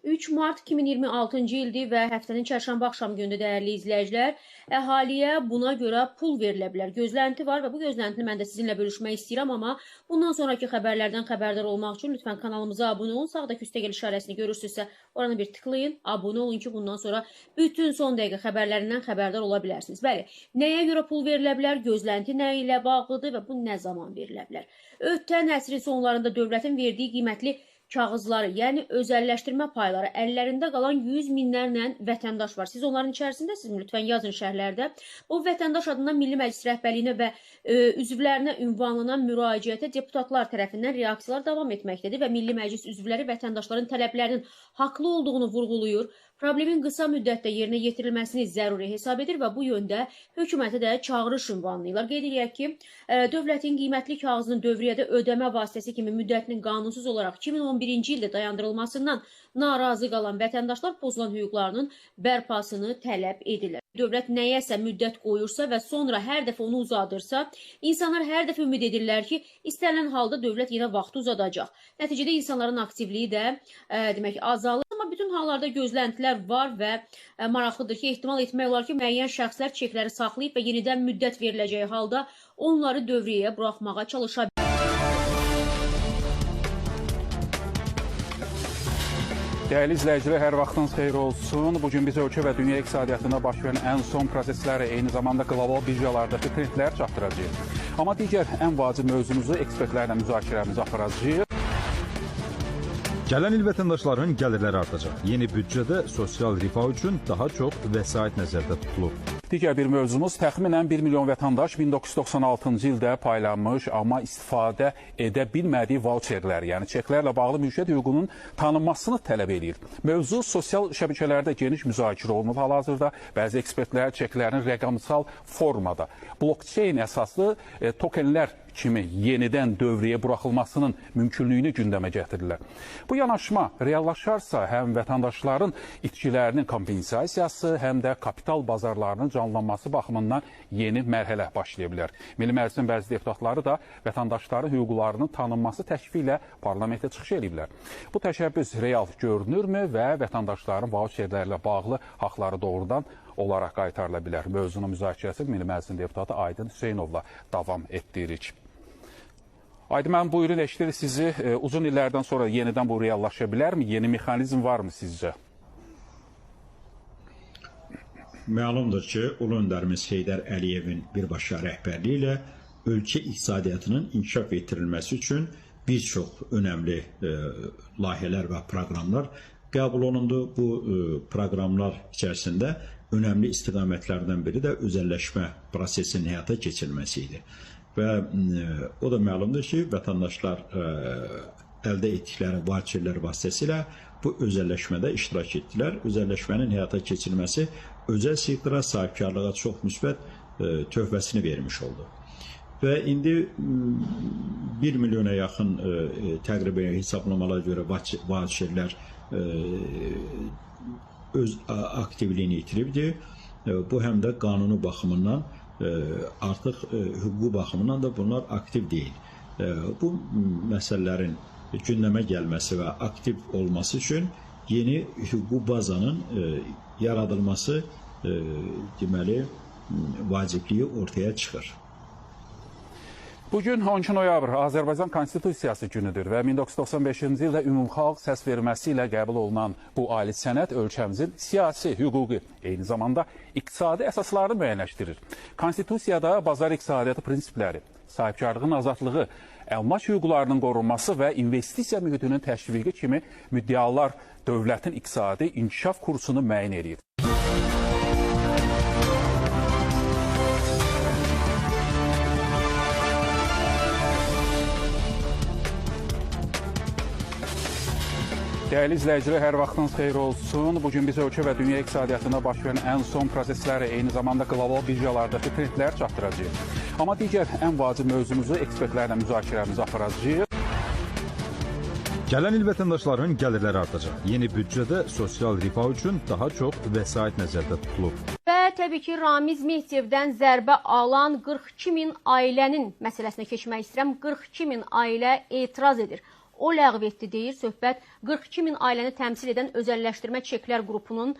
3 mart 2026-cı ildir və həftənin çərşənbə axşam günüdür dəyərli izləyicilər. Əhaliyə buna görə pul verilə bilər. Gözlənti var və bu gözləntini mən də sizinlə bölüşmək istəyirəm, amma bundan sonraki xəbərlərdən xəbərdar olmaq üçün lütfən kanalımıza abunə olun. Sağdakı üstəgəl işarəsini görürsünüzsə, oranı bir tıklayın, abunə olun ki, bundan sonra bütün son dəqiqə xəbərlərindən xəbərdar ola bilərsiniz. Bəli, nəyə görə pul verilə bilər, gözlənti nə ilə bağlıdır və bu nə zaman verilə bilər? Ötən əsrin sonlarında dövlətin verdiyi qiymətli kağızları, yəni özəlləşdirmə payları əllərində qalan 100 minlərlə vətəndaş var. Siz onların içərisindəsinizmi? Lütfən yazın şərhlərdə. O vətəndaş adından Milli Məclis rəhbərliyinə və üzvlərinə ünvanlanan müraciətə deputatlar tərəfindən reaksiyalar davam etməkdədir və Milli Məclis üzvləri vətəndaşların tələblərinin haqlı olduğunu vurğulayır. Problemin qısa müddətdə yerinə yetirilməsini zəruri hesab edir və bu yöndə hökumətə də çağırış ünvanlayırlar. Qeyd eləyək ki, dövlətin qiymətli kağızının dövriyyədə ödəmə vasitəsi kimi müddətinin qanunsuz olaraq 2011-ci ildə dayandırılmasından narazı qalan vətəndaşlar pozulan hüquqlarının bərpasını tələb edirlər. Dövlət nəyəsə müddət qoyursa və sonra hər dəfə onu uzadırsa, insanlar hər dəfə ümid edirlər ki, istənilən halda dövlət yenə vaxtı uzadacaq. Nəticədə insanların aktivliyi də demək azalır. Amma bütün hallarda gözləntilər var və maraqlıdır ki, ehtimal etmək olar ki, müəyyən şəxslər çekləri saxlayıb və yenidən müddət veriləcəyi halda onları dövriyyəyə buraxmağa çalışa bilər. Dəyərli izləyicilər, hər vaxtınız xeyir olsun. Bugün biz ölkə və dünya iqtisadiyyatında baş verən ən son prosesləri, eyni zamanda qlobal birjalardakı trendlər çatdıracağıq. Amma digər ən vacib mövzumuzu ekspertlərlə müzakirəmizi aparacağıq. Gələn il vətəndaşların gəlirləri artacaq. Yeni büdcədə sosial rifah üçün daha çox vəsait nəzərdə tutulub. Digər bir mövzumuz, təxminən 1 milyon vətəndaş 1996-cı ildə paylanmış, amma istifadə edə bilmədiyi voucherlər, yəni çeklərlə bağlı mülkiyyət hüququnun tanınmasını tələb eləyir. Mövzu sosial şəbəkələrdə geniş müzakirə olunur. Hal-hazırda bəzi ekspertlər çeklərin rəqəmsal formada blockchain əsaslı tokenlər kimi yenidən dövriyə buraxılmasının mümkünlüyünü gündəmə gətirirlər. Bu yanaşma reallaşarsa həm vətəndaşların itkilərinin kompensasiyası, həm də kapital bazarlarının canlanması baxımından yeni mərhələ başlaya bilər. Milli Məclisin bəzi deputatları da vətəndaşların hüquqlarının tanınması təklifi ilə parlamentə çıxış ediblər. Bu təşəbbüs real görünürmü və vətəndaşların voucherlərlə bağlı haqları doğrudan olaraq qaytarıla bilər? Mövzunun müzakirəsi Milli Məclisin deputatı Aydın Hüseynovla davam etdiririk. Aydın müəllim, buyurun, eşidirik sizi. Uzun illərdən sonra yenidən bu reallaşa bilərmi? Yeni mexanizm varmı sizcə? Məlumdur ki, Ulu Öndərimiz Heydər Əliyevin birbaşa rəhbərliyi ilə ölkə iqtisadiyyatının inkişaf etdirilməsi üçün bir çox önəmli layihələr və proqramlar qəbul olundu. Bu proqramlar içərisində önəmli istiqamətlərdən biri də özəlləşmə prosesinin həyata keçirilməsi idi. Və o da məlumdur ki, vətəndaşlar əldə etdikləri voucherlər vasitəsilə bu özəlləşmədə iştirak etdilər. Özəlləşmənin həyata keçirilməsi özəl sektora, sahibkarlığa çox müsbət töhfəsini vermiş oldu. Və indi 1 milyona yaxın təqribən hesablamalara görə voucherlər öz aktivliyini itiribdir. Bu həm də qanuni baxımından, artıq hüquqi baxımından da bunlar aktiv deyil. Bu məsələlərin gündəmə gəlməsi və aktiv olması üçün yeni hüquqi bazanın yaradılması deməli vacibliyi ortaya çıxır. Bugün 12 noyabr Azərbaycan Konstitusiyası günüdür və 1995-ci ildə ümumxalq səs verməsi ilə qəbul olunan bu ali sənəd ölkəmizin siyasi, hüquqi, eyni zamanda iqtisadi əsaslarını müəyyənləşdirir. Konstitusiyada bazar iqtisadiyyatı prinsipləri, sahibkarlığın azadlığı, əmlak hüquqlarının qorunması və investisiya mühitinin təşviqi kimi müddəalar dövlətin iqtisadi inkişaf kursunu müəyyən edir. Dəyərli izləyicilər, hər vaxtınız xeyir olsun. Bugün biz ölkə və dünya iqtisadiyyatında baş verən ən son prosesləri, eyni zamanda qlobal birjalardakı trendlər çatdıracağıq. Amma digər ən vacib mövzumuzu ekspertlərlə müzakirəmizi aparacağıq. Gələn il vətəndaşların gəlirləri artacaq. Yeni büdcədə sosial rifah üçün daha çox vəsait nəzərdə tutulub. Və təbii ki, Ramiz Mehdiyevdən zərbə alan 42 min ailənin məsələsinə keçmək istəyirəm. 42 min ailə etiraz edir. o ləğv etdi deyir. Söhbət 42 min ailəni təmsil edən özəlləşdirmə çeklər qrupunun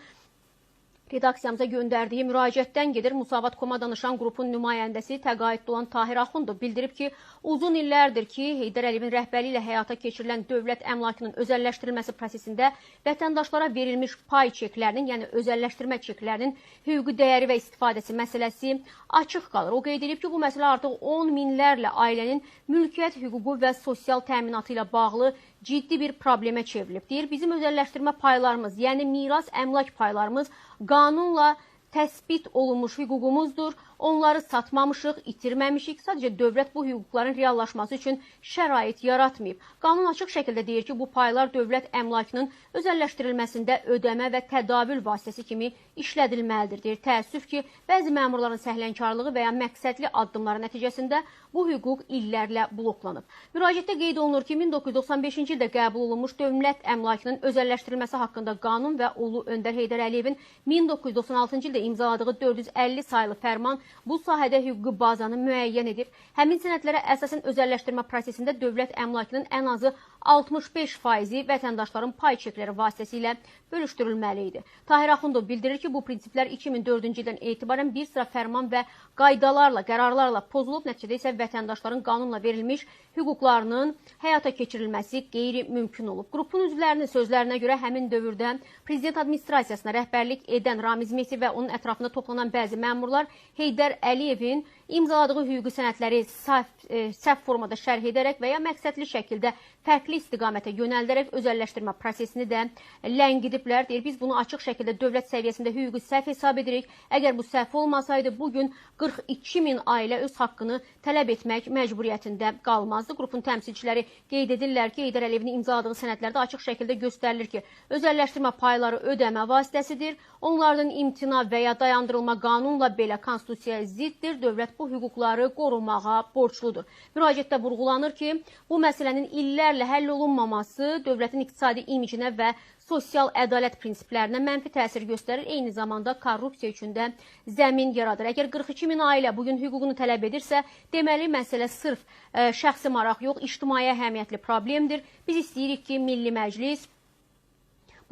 redaksiyamıza göndərdiyi müraciətdən gedir. Musavat.com-a danışan qrupun nümayəndəsi təqaüddə olan Tahir Axundov bildirib ki, uzun illərdir ki, Heydər Əliyevin rəhbərliyi ilə həyata keçirilən dövlət əmlakının özəlləşdirilməsi prosesində vətəndaşlara verilmiş pay çeklərinin, yəni özəlləşdirmə çeklərinin hüquqi dəyəri və istifadəsi məsələsi açıq qalır. O qeyd edib ki, bu məsələ artıq 10 minlərlə ailənin mülkiyyət hüququ və sosial təminatı ilə bağlı ciddi bir problemə çevrilib. Deyir, bizim özəlləşdirmə paylarımız, yəni miras əmlak paylarımız qanunla təsbit olunmuş hüququmuzdur. Onları satmamışıq, itirməmişik. Sadəcə dövlət bu hüquqların reallaşması üçün şərait yaratmayıb. Qanun açıq şəkildə deyir ki, bu paylar dövlət əmlakının özəlləşdirilməsində ödəmə və tədavül vasitəsi kimi işlədilməlidir. Deyir, təəssüf ki, bəzi məmurların səhlənkarlığı və ya məqsədli addımları nəticəsində bu hüquq illərlə bloklanıb. Müraciətdə qeyd olunur ki, 1995-ci ildə qəbul olunmuş dövlət əmlakının özəlləşdirilməsi haqqında qanun və Ulu Öndər Heydər Əliyevin 1996-cı ildə imzaladığı 450 saylı fərman bu sahədə hüquqi bazanı müəyyən edib. Həmin sənədlərə əsasən özəlləşdirmə prosesində dövlət əmlakının ən azı 65%-i vətəndaşların pay çekləri vasitəsilə bölüşdürülməli idi. Tahir Axundov bildirir ki, bu prinsiplər 2004-cü ildən etibarən bir sıra fərman və qaydalarla, qərarlarla pozulub, nəticədə isə vətəndaşların qanunla verilmiş hüquqlarının həyata keçirilməsi qeyri-mümkün olub. Qrupun üzvlərinin sözlərinə görə həmin dövrdə Prezident Administrasiyasına rəhbərlik edən Ramiz Mehdi və onun ətrafında toplanan bəzi məmurlar Heydər Əliyevin imzaladığı hüquqi sənədləri səhv formada şərh edərək və ya məqsədli şəkildə fərqli istiqamətə yönəldərək özəlləşdirmə prosesini də ləngidiblər. Deyir, biz bunu açıq şəkildə dövlət səviyyəsində hüquqi səhv hesab edirik. Əgər bu səhv olmasaydı, bugün 42 min ailə öz haqqını tələb etmək məcburiyyətində qalmazdı. Qrupun təmsilçiləri qeyd edirlər ki, Heydər Əliyevin imzaladığı sənədlərdə açıq şəkildə göstərilir ki, özəlləşdirmə payları ödəmə vasitəsidir. Onlardan imtina və ya dayandırılma qanunla belə konstitusiyaya ziddir. Dövlət bu hüquqları qorumağa borcludur. Müraciətdə vurğulanır ki, bu məsələnin illərlə həll olunmaması dövlətin iqtisadi imicinə və sosial ədalət prinsiplərinə mənfi təsir göstərir. Eyni zamanda korrupsiya üçün də zəmin yaradır. Əgər 42 min ailə bugün hüququnu tələb edirsə, deməli məsələ sırf şəxsi maraq yox, ictimai əhəmiyyətli problemdir. Biz istəyirik ki, Milli Məclis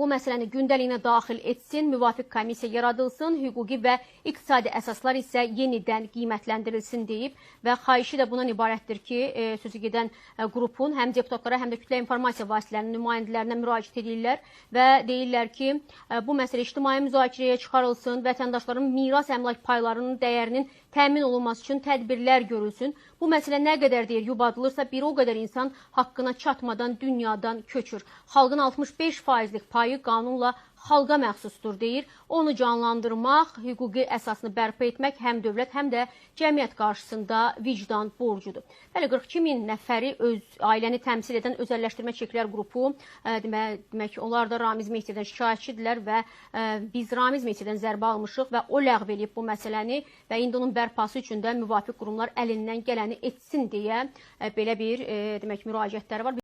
bu məsələni gündəliyinə daxil etsin, müvafiq komissiya yaradılsın, hüquqi və iqtisadi əsaslar isə yenidən qiymətləndirilsin deyib və xahişi də bundan ibarətdir ki, sözü gedən qrupun həm deputatlara, həm də kütlə informasiya vasitələrinin nümayəndələrinə müraciət edirlər və deyirlər ki, bu məsələ ictimai müzakirəyə çıxarılsın, vətəndaşların miras əmlak paylarının dəyərinin təmin olunması üçün tədbirlər görülsün. Bu məsələ nə qədər deyir, yubadılırsa, bir o qədər insan haqqına çatmadan dünyadan köçür. Xalqın 65%-lik payı qanunla xalqa məxsusdur deyir. Onu canlandırmaq, hüquqi əsasını bərpa etmək həm dövlət, həm də cəmiyyət qarşısında vicdan borcudur. Bəli, 42 min nəfəri öz ailəni təmsil edən özəlləşdirmə çeklər qrupu, demək onlar da Ramiz Mehdidən şikayətçidirlər və biz Ramiz Mehdidən zərbə almışıq və o ləğv eləyib bu məsələni və indi onun bərpası üçün də müvafiq qurumlar əlindən gələni etsin deyə belə bir demək müraciətləri var.